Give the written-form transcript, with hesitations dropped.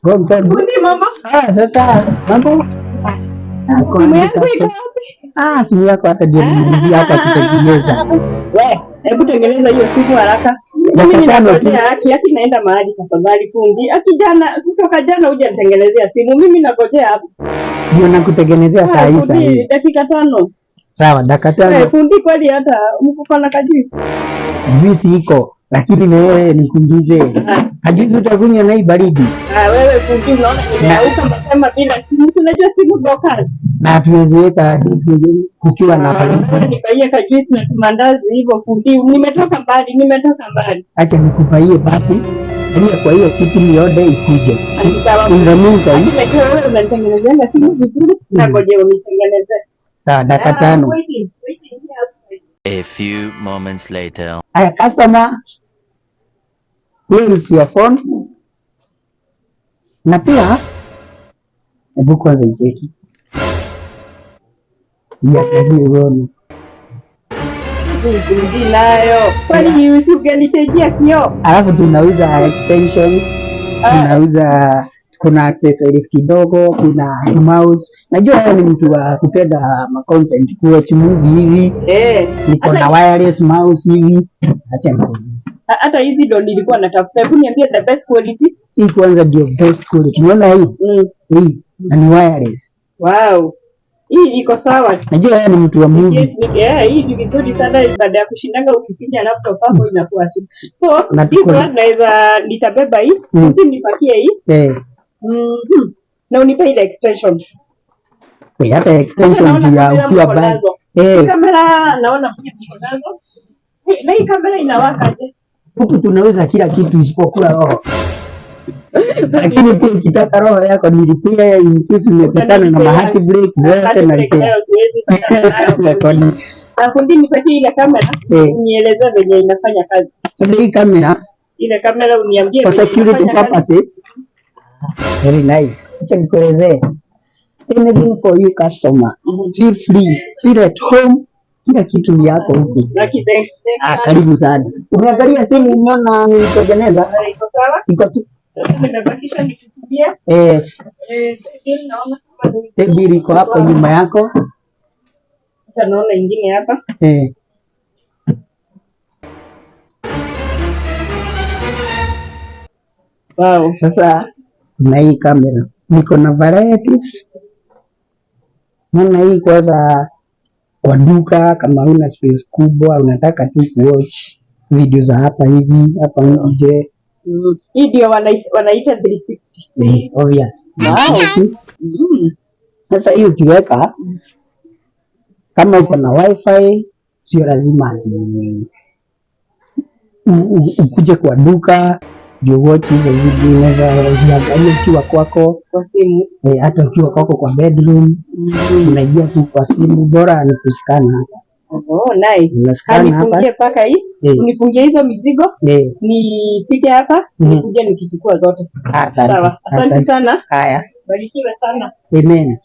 Go mpe. Fundi mama. Ah, sasa mambo. Ah, uko Simu aje yangu iko customer? wapi? Ah, simu yako hata ndio niliulizia hapa kutengeneza. We, hebu tengeneza hiyo simu haraka. Dakika Mimi 5 tu. ninangojea haki, haki naenda mahali tafadhali fundi. Haki jana kutoka jana hujanitengenezea simu. Mimi nangojea hapa. Ndio nakutengenezea saa Ah, hii saa fundi, hii. dakika 5. Sawa, dakika Eh, 5. fundi kweli hata mko na kajuisi. Juisi iko, lakini na wewe nikuulize. Kajuisi utakunywa na hii baridi? Ah, wewe fundi unaona nimeauka mapema bila simu. Si unajua simu ndio kazi. Na hatuwezi weka juisi kukiwa na Ah, baridi. wewe nibaie kajuisi na tumandazi hivyo fundi. Nimetoka mbali, nimetoka mbali. Acha nikubaie basi. Lia kwa hiyo kitu niorder ikuje. Sawa. In the meantime, Najua wewe unanitengenezeanga simu vizuri na ngoja unitengenezee. Sawa, dakika Ah, 5. waiting, waiting here outside. A few moments later. Haya, customer, here is your phone. Na pia hebu kwanza icheki. Iangalie uone. Fundi nayo. Kwani usingenichenjia kioo? Alafu tunauza extensions, Ah. tunauza, kuna accessories kidogo, kuna mouse. Najua wewe ni mtu wa kupenda ma content, kuwatch movie hivi. Niko na wireless mouse hivi. Acha nikuonyeshe. Hata hizi ndo nilikuwa natafuta. Hebu niambie the best quality. Hii kwanza ndio best quality. Unaona hii? Mm. Hii na ni wireless. Wow. Hii iko sawa. Najua wewe ni mtu wa movie. Yes, yeah, hii ni vizuri sana baada ya kushindanga ukifinya laptop hapo inakuwa shida. So, Na hii naweza nitabeba hii, nipakie hii. Na unipe ile extension. Hata extension Naona juu ya kamera ukiwa mko bali. nazo. Kamera naona pia mko nazo. Na hii kamera inawaka aje? Huku tunauza kila kitu isipokuwa roho. Lakini pia ukitaka roho yako nilipia in case umepatana na bahati break zote nalipia. Nayo siwezi patana nayo. Kwani Ah, fundi nipatie ile kamera, unieleze venye inafanya kazi. Sasa hii kamera Ile kamera uniambie for venye security inafanya kazi. purposes. Very nice. Acha nikuelezee. Anything for you customer. Feel free. Feel at home. Kila kitu ni yako huku. Lucky, thanks, thanks Ah, sana. karibu sana. Umeangalia simu umeona nilitengeneza? Ah, iko sawa? Iko tu. Sasa nimebakisha nikitumia. Bill naona kama ni Bill iko hapo nyuma yako. Sasa naona ingine hapa. Wow. Sasa kuna hii kamera. Niko na varieties. Naona hii kwanza kwa duka, kama una space kubwa unataka tu kuwatch video za hapa hivi hapa nje. Hii ndio wanaita 360. Eh, obvious. Wow. Sasa hii ukiweka kama uko na wifi sio lazima ati ukuje kwa duka ndio watch hizo video, unaweza ziangalia ukiwa kwako Kwa simu. Eh, hata ukiwa kwako kwa bedroom unaingia tu kwa simu, bora ni kuscan hapa. Oh, nice. Unascan hapa. Nifungie paka hii. Unifungie hizo mizigo. Nipige hapa, nikuje nikichukua zote. Asante. Sawa. Asante Asante. sana. Haya. Barikiwe sana. Amen.